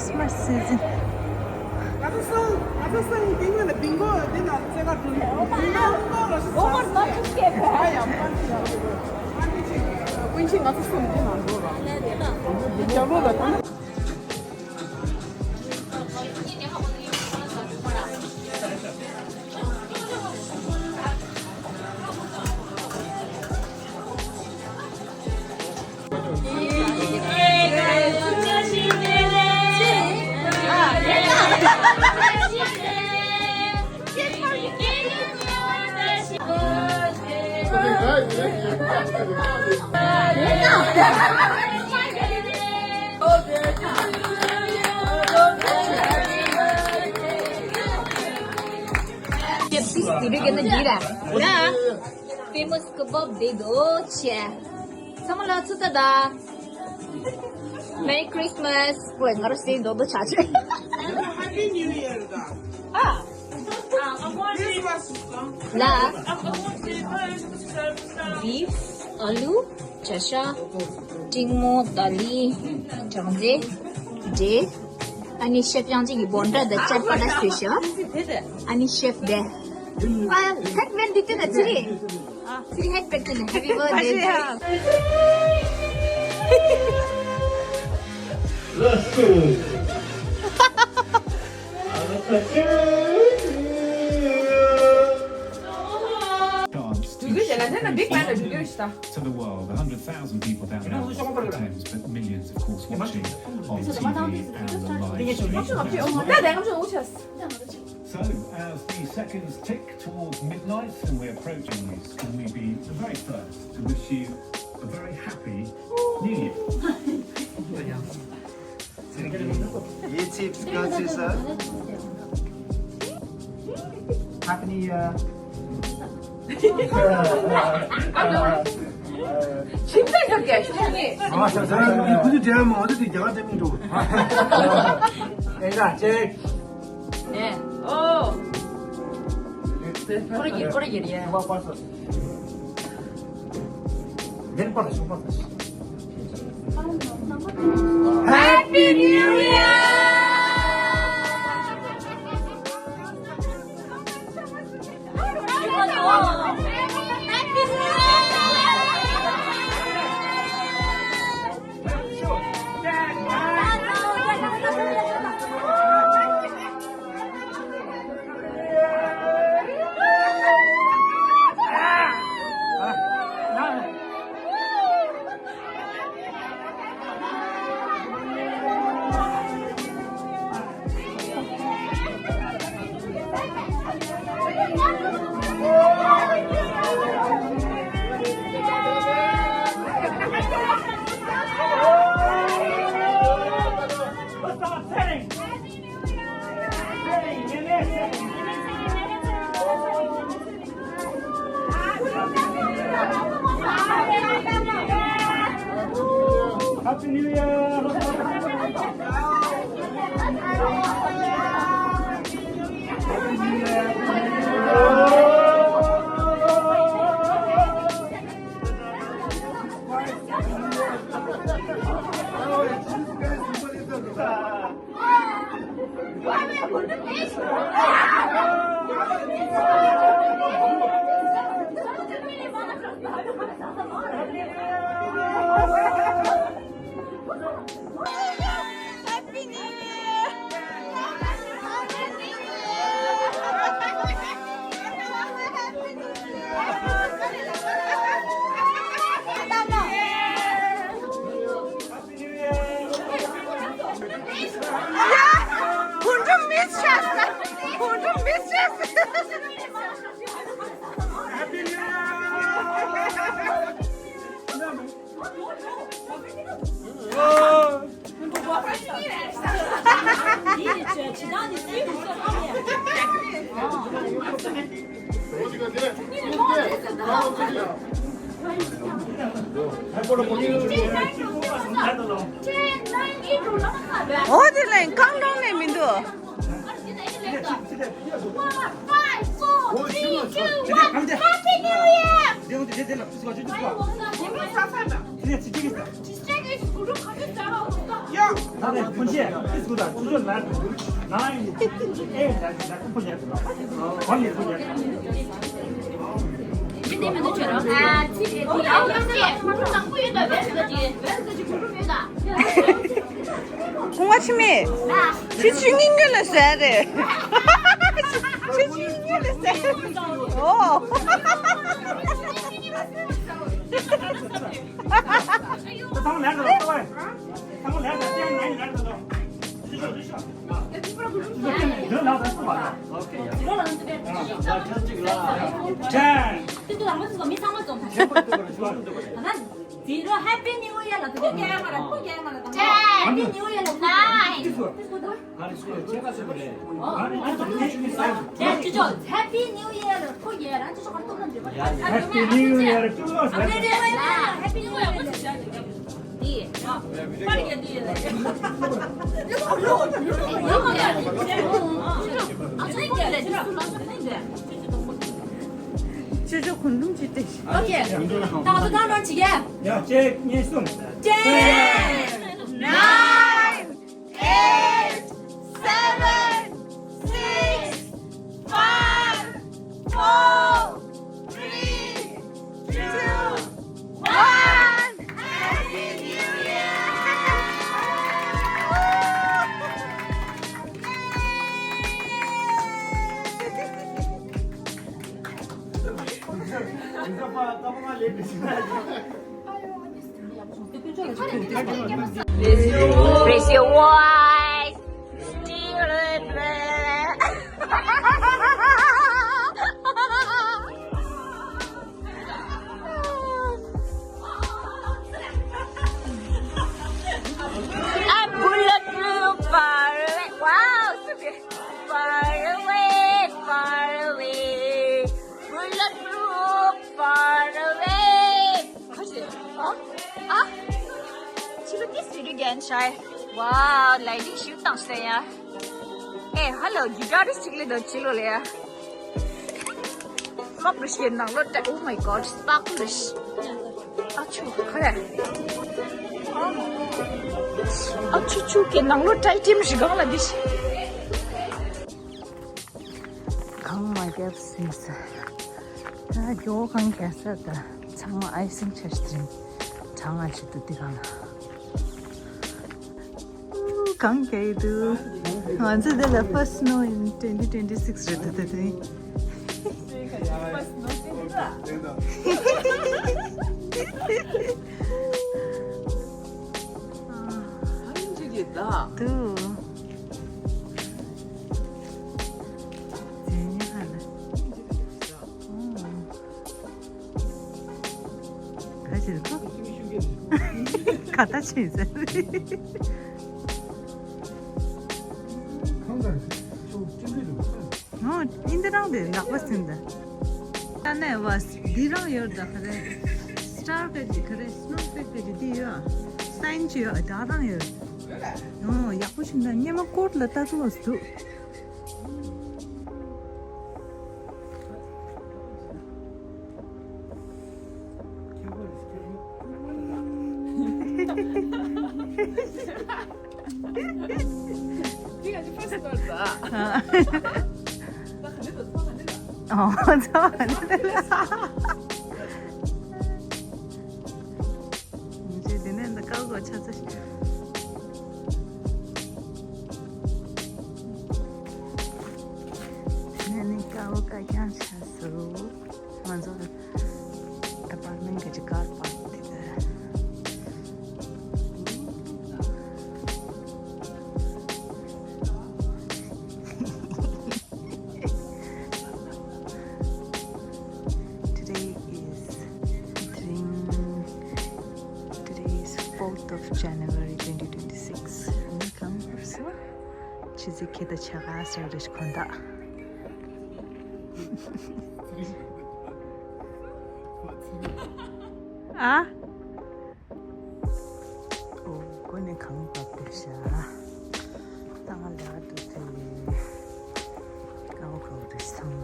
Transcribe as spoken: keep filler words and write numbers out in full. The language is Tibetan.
Christmas season. ང་ཚོ་སང་ང་ཚོ་སང་དེ་སྔོན་ལ་བིང་གོ་དེ་ནང་རྩེད་གར་འགྲོ་ཡོད། བིང་གོ་ལྟོགས་ལ་ཤི་ས་ཟེར། ཨ་ཡ་པན་ཅི་ཡ། པན་ཅི་ང་ཚོ་སང་དེ་ནང་འགྲོ་ར། རྒྱབ་ལོགས་ལ་ད། Famous kebab དེ་འདུག་ཆེ། ཚང་མ་ལ་ཚུར་ལྟ་དང་། Merry Christmas. ཀོས་ང་རང་སེམས་རྡོག་རྡོག་ཆགས་བྱུང་། Happy New Year. ཨ། This was ལ། Beef, ཨ་ལུ། བྱ་ཤ། ཀྲིང་མོ། ཏ་ལི། སྦྲང་རྩི། འབྲས། ཨ་ནི་ཤེབ་ཡང་ཅིག་གི་བོན་ཏྲ་དང་ཅར་པ་ཏ་སུ་ཤ། ཨ་ནི་ཤེབ་དེ། ཨ་ཧེད་མེན་འདི་དུས་ད་ཚི་རི། ཚི་རི་ཧེད་པེག་ཏུ་ནི་Happy Birthday. Let's go. Chance to show the big to the world, a hundred thousand people down there on the Thames, but millions, of course, watching on T V and the live stream as well. So, as the seconds tick towards midnight and we're approaching this, can we be the very first to wish you a very happy New Year? ཡིད་ཆེས་བཀའ་ཆེ་ས། Happy New Year. ཁྱིམ་ཚང་ཡོད་ཀྱི་ཤོག་ངེས། ཨ་ས་ས་ར་ཁུ་ཚུ་འབྲེལ་མང་དུ་དེ་རྒྱ་གར་དེ་མིན་འགྲོ། ཨེ་ད་ཅེ། ཨེ། ཨོ། ཀོ་རེ་ཡེ་ཀོ་རེ་ཡེ་རེ། Happy New Year! Happy New Year! འོ་དེ་ལས་གང་གྲོང་ནས་མི་འདུག Five, four, three, two, one. Happy New Year! ཁོང་བ་ཆི་མེད། ཆི་ཆི་ཉིན་ཉིན་ལ་ཟེར་རེད། ཆི་ཆི་ཉིན་ཉིན་ལ་ཟེར། ཨོ། Zero. Happy New Year ལ་ཐུགས་རྗེ་ཆེ། Happy New Year ལ་ཐུགས་རྗེ་ཆེ། Happy New Year ལ་ཐུགས་རྗེ་ཆེ། Happy New Year ལ་ཐུགས་རྗེ་ཆེ། Happy New Year ལ་ཐུགས་རྗེ་ཆེ། Happy New Year ལ་ཐུགས་རྗེ་ཆེ། ཅོ་ཅོ་གུང་ཐུང་ཅིག་སྟེར། ཨོ་ཁེ། ད་ང་ཚོ་གང་རང་བྱེད་ཀྱི། ཡ། གཅིག་གཉིས། གསུམ། Ten, nine, eight, seven, six, five, four, three, two, one. Happy New Year! Raise your voice. Still a blur. I'm bulletproof far away. Wow, so good. Far away, far away. Bulletproof far away. ཨ། ཨ། ཕྱི་རུ་ཏི་སི་རུ་རྒན་ཤ་ཡ། Wow, lighting ཞིག་བཏང་ཤ་ཡ། ཨེ། Hello, guitarist ཅིག་ལས་དོ་ཅི་ལོ་ལ་ཡ། ཁབ་རུ་ཤེ་ནང་ལོ་ཏྲ། Oh my God, sparklish. ཨ་ཆུ་ཁ་ར། ཨ་ཆུ་ཆུ་གི་ནང་ལོ་ཏྲ་ཨི་ཊེམ་ཞིག་གང་ལ་འདི་ཤི། གང་མ་བརྒྱབ་ཟིན་ས། ད་མགྱོགས་གང་རྒྱག་ས། ད་ཚང་མ་ཨའི་སིང་ཆ་ཞིག་དྲན། གྲང་ང་ཞིག་ཏུ་འདི་གང་ལ། གང་རྒྱག་ཡི་འདུག་ང་ཚོ་འདི་ལ་first snow in twenty twenty-six རེད་འདུག་ད་དུང་། འདུག་ཟེར་ནས་ཧ་ལ། ག་ཅིག་གོ། ག་ད་ཆི་ཟེར། ཨོ། ཨིན་དེ་རང་དེ་ལག་པ་ཟིན་ད། ད་ནས་བ་འདི་རང་ཡོད་ད། ག་རེ། སི་ཊར་ག་ཅིག་ག་རེ། སི་ནོ་ཕེག་ག་ཅིག་འདི་ཡོད། སའིན་ཅིག་ཡོད། ད་རང་ཡོད། ཨོ། ཡག་པོ་ཞིག་ད། སྔོན་མ་ཀོར་ལ་ལྟ་ཚུལ་ལ་འདུག་ཨོ། ཚ་བ་ནི་དེ་ལ། ང་ཚོས་དེ་ནས་འདི་ཀའོ་ཀའོ་ཆ་ཚ་ཞིག་དེ་ནས་ནི་ཀའོ་ཀའོ་རྐྱང་ཆགས་སོང་། ང་ཚོ་ཨ་པར་མེན་གི་ཀར་པར་དེ་ག Today is three, today is fourth of January twenty twenty-six. ནི་གང་བབས་སོ། ཆི་ཟིག་ཁེ་ད་ཆ་ག་ཟེར་རེ་ཁོ་ད། ཨ། ཨོ། ཁོ་ནི་གང་བབས་དེ་ཤ། ད་ང་ལ་དུ་དེ་ཀའོ་ཀའོ་དེ་སང་།